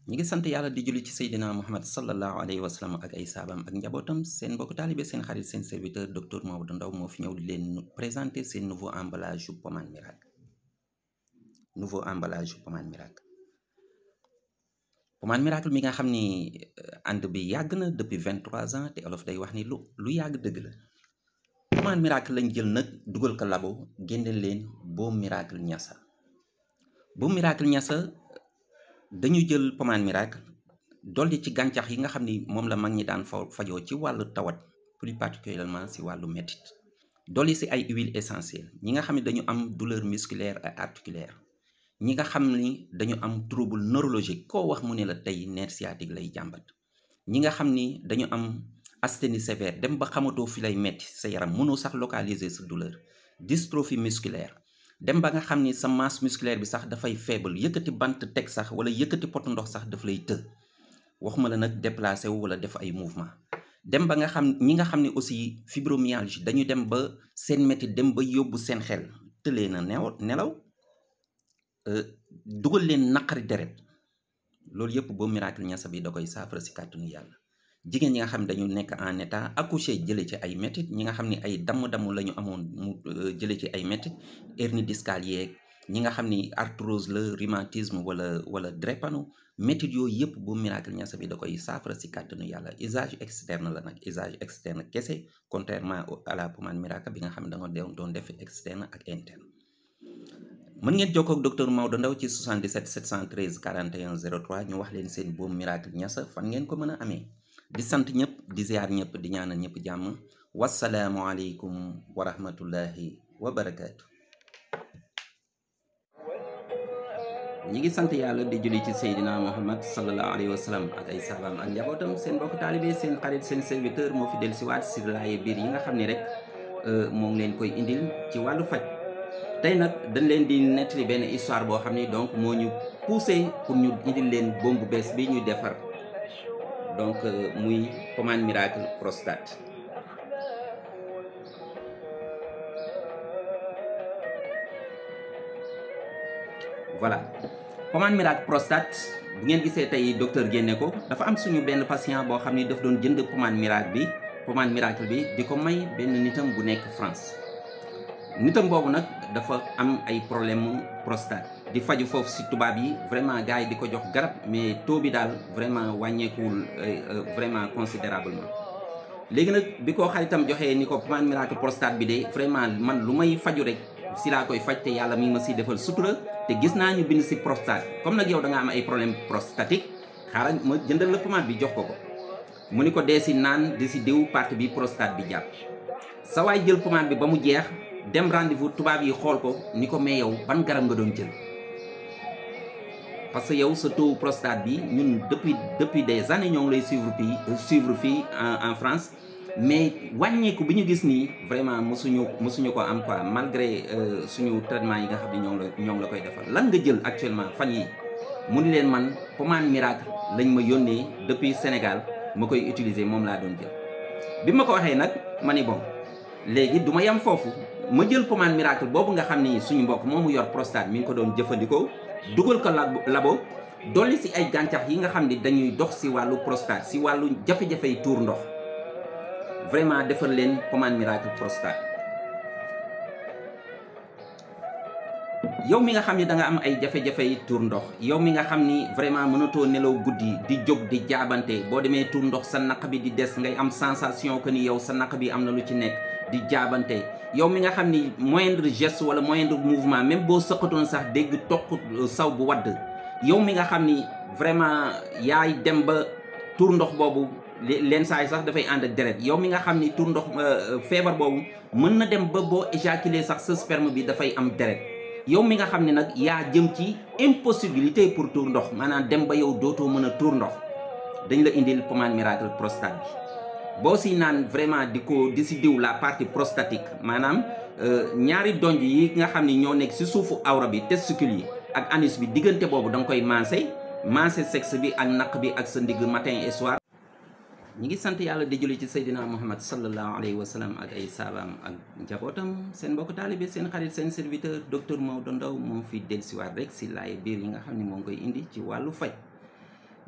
ñi ngi sant yàlla di julli ci Seydina Muhammad sallallahu alayhi wa sallam ak ay saabam ak njabootam seen mbokk taalibe seen xarit seen serviteur docteur Maodo Ndaw moo fi ñëw di leen présenter seen nouveau emballage yu pommade miracle pommade miracle mi nga xam ni ànd bi yàgg na depuis 23 ans te olof day wax ni lu yàgg dëgg la. pommade miracle lañ jël nag dugal ko labo génne leen baume miracle ñasa dañu jël pommade miracle dolli ci gàncax yi nga xam ni moom la mag ñi daan fajoo ci wàllu tawat plus particulièrement si wàllu mettit dolli si ay huile essentielle ñi nga xam ne dañu am douleur musculaire et articulaire ñi nga xam ni dañu am trouble neurologique koo wax mu ne la tey nerf sciatique lay jàmbat ñi nga xam ni dañu am asthénie sévère dem ba xamatoo fi lay metti sa yaram mënoo sax localiser sa douleur dystrophie musculaire dem ba nga xam ni sa masse musculaire bi sax dafay faible yëkkati bant teg sax wala yëkkati pot ndox sax daf lay të waxuma la nag déplacé wu wala def ay mouvement dem ba nga xam ñi nga xam ne aussi fibromyalgie dañu dem ba seen métti dem ba yóbbu seen xel tëlee na nelaw dugal leen naqari deret loolu yëpp boobu miracle ñasa bi da koy saafara si kàttanu yàlla jigéen ñi nga xam ne dañu nekk en état accouché jële ci ay métit ñi nga xam ne ay damm-damm la ñu amoon mu jële ci ay métit hernie discale yeeg ñi nga xam ni arthrose la rhumatisme wala drépano métit yooyu yëpp bu miracle ñasa bi da koy saafara si kàttanu yàlla usage externe la nag usage externe kese contrairement à la pommade miracle bi nga xam ne da nga doon def externe ak interne. mën ngeen jokkoo ak docteur Maodo Ndaw ci 77 713 41 03 ñu wax leen seen baume miracle ñasa fan ngeen ko mën a amee. di sant ñëpp di ziar ñëpp di ñaanal ñëpp jàmm wasalaamu aleykum wa rahmatullahi wa barakaatu. ñi ngi sant yàlla di julli ci Seydina Muhammad sallallahu alayhi wa sallam ak ay sahabaam ak njabootam seen mbokk taalibe seen xarit seen serviteur moo fi dellu siwaat si laaye biir yi nga xam ni rek moo ngi leen koy indil ci wàllu faj tey nag dañ leen di nettali benn histoire boo xam ni donc moo ñu poussé pour ñu indil leen bombe bu bees bi ñuy defar donc muy pommade miracle prostate. voilà pommade miracle prostate bu ngeen gisee tey docteur génne ko dafa am suñu benn patient boo xam ni daf doon jënd pommade miracle bi di ko may benn nitam bu nekk France nitam boobu nag dafa am ay problème prostate di faju foofu si tubaab yi vraiment gars yi di ko jox garab mais taux bi daal vraiment wàññeekuwul vraiment considérablement léegi nag bi ko xaritam joxee ni ko pommade miracle prostate bi de vraiment man lu may faju rek si laa koy faj te yàlla mi ngi ma si defal sutura te gis naa ñu bind si prostate comme nag yow da nga am ay problème prostatique xaaral ma jëndal la pommade bi jox ko mu ni ko dee si naan di si diw partie bi prostate bi jàpp sa waay jël pommade bi ba mu jeex dem rendez-vous tubaab yi xool ko ni ko mais yow ban garab nga doon jël parce que yow sa taux prostate bi ñun depuis des années ñoo ngi lay suivre fii en France mais wàññeeku bi ñu gis nii vraiment mosuñu ko am quoi malgré suñu traitement yi nga xam ne ñoo ngi la koy defal lan nga jël actuellement fan yi mu ni leen man pommade miracle lañ ma yónnee depuis Sénégal ma koy utiliser moom laa doon jël bi ma ko waxee nag ma ni bon léegi du ma yem foofu ma jël pommade miracle boobu nga xam ni suñu mbokk moomu yor prostate mi ngi ko doon jëfandikoo dugal ko labo dolli si ay gàncax yi nga xam ni dañuy dox si wàllu prostate si wàllu jafe-jafey tuur ndox vraiment defal leen pommade miracle prostate. yow mi nga xam ni da nga am ay jafe-jafey tuur ndox yow mi nga xam ni vraiment mënatoo nelaw guddi di jóg di jaabante boo demee tuur ndox sa naq bi di des ngay am sensation que ni yow sa naq bi am na lu ci nekk di jaabante yow mi nga xam ni moindre geste wala moindre mouvement même boo sëqatoon sax dégg toq saw bu wadd yow mi nga xam ni vraiment yaay dem ba tuur ndox boobu leen saay sax dafay ànd ak deret yow mi nga xam ni tuur ndox feebar boobu mën na dem ba boo éjaculer sax sa sperme bi dafay am deret yow mi nga xam ne nag yaa jëm ci impossibilité pour tuur ndox maanaam dem ba yow dootoo mën a tuur ndox dañ la indil pommade miracle prostate bi boo si naan vraiment di si diw la partie prostatique maanaam ñaari donj yi nga xam ni ñoo nekk si suufu awra bi testicule yi ak anus bi diggante boobu da nga koy maase sexe bi ak naq bi ak sa ndigg matin et soir. ñi ngi sant yàlla di julli ci Seydina Muhammad sallallahu alayhi wa sallam ak ay saabaam ak njabootam seen mbokk taalibe seen xarit seen serviteur docteur Maodo Ndaw moo fi dellusiwaat rek si laay biir yi nga xam ne moo ngi koy indi ci wàllu faj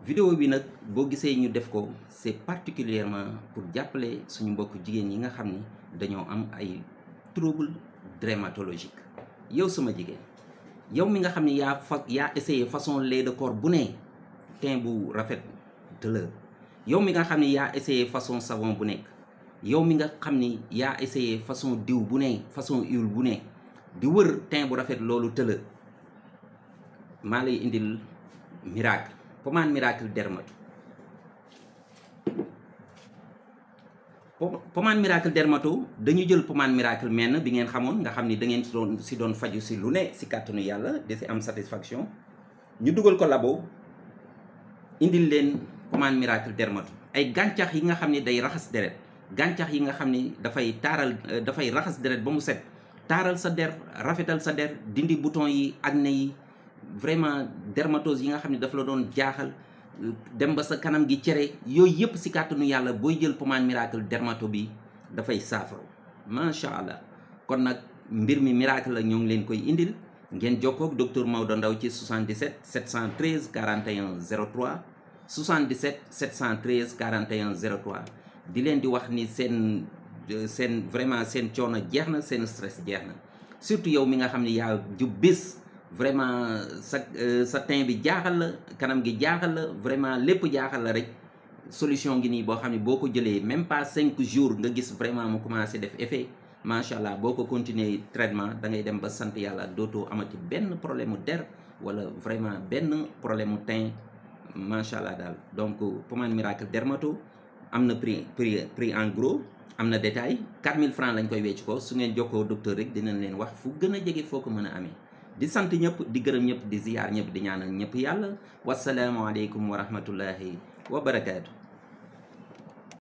vidéo bi nag boo gisee ñu def ko c'est particulièrement pour jàppale suñu mbokk jigéen yi nga xam ni dañoo am ay trouble dermatologique. yow sama jigéen yow mi nga xam ni yaa essayé façon lait de corps bu ne teint bu rafet te la yow mi nga xam ni yaa essayé façon savon bu nekk yow mi nga xam ni yaa essayé façon diw bu ne façon huile bu ne di wër teint bu rafet loolu te la maa lay indil miracle pommade miracle dermato. pommade miracle dermato dañu jël pommade miracle menn bi ngeen xamoon nga xam ni da ngeen si doon faju si lu ne si kàttanu yàlla di si am satisfaction ñu dugal ko labo indil leen pommade miracle dermato ay gàncax yi nga xam ni day raxas deret gàncax yi nga xam ni dafay raxas deret ba mu set taaral sa der rafetal sa der dindi bouton yi acné yi vraiment dermatose yi nga xam ne dafa la doon jaaxal dem ba sa kanam gi cere yooyu yëpp si kàttanu yàlla booy jël pommade miracle dermato bi dafay saafara macha allah. kon nag mbir mi miracle la ñoo ngi leen koy indil ngeen jokkoo ak docteur Maodo Ndaw ci 77 713 41 03 77 713 41 03 di leen di wax ni seen vraiment seen coono jeex na seen stress jeex na surtout yow mi nga xam ne yaa ju bés vraiment sa teint bi jaaxal la kanam gi jaaxal la vraiment lépp jaaxal la rek solution ngi nii boo xam ne boo ko jëlee même pas 5 jours nga gis vraiment mu commencé def effet macha allah boo ko continuer traitement da ngay dem ba sant yàlla dootoo amati benn problème mu der wala vraiment benn problème mu teint macha allah daal. donc pommade miracle dermato am na prix en gros am na détail 4000 francs lañ koy wecc ko su ngeen jokkoo docteur rek dinañ leen wax fu gën a jege foo ko mën a amee. di sant ñëpp di gërëm ñëpp di ziyaar ñëpp di ñaanal ñëpp yàlla wasalaamualeykum wa rahmatullahi wa barakaatu.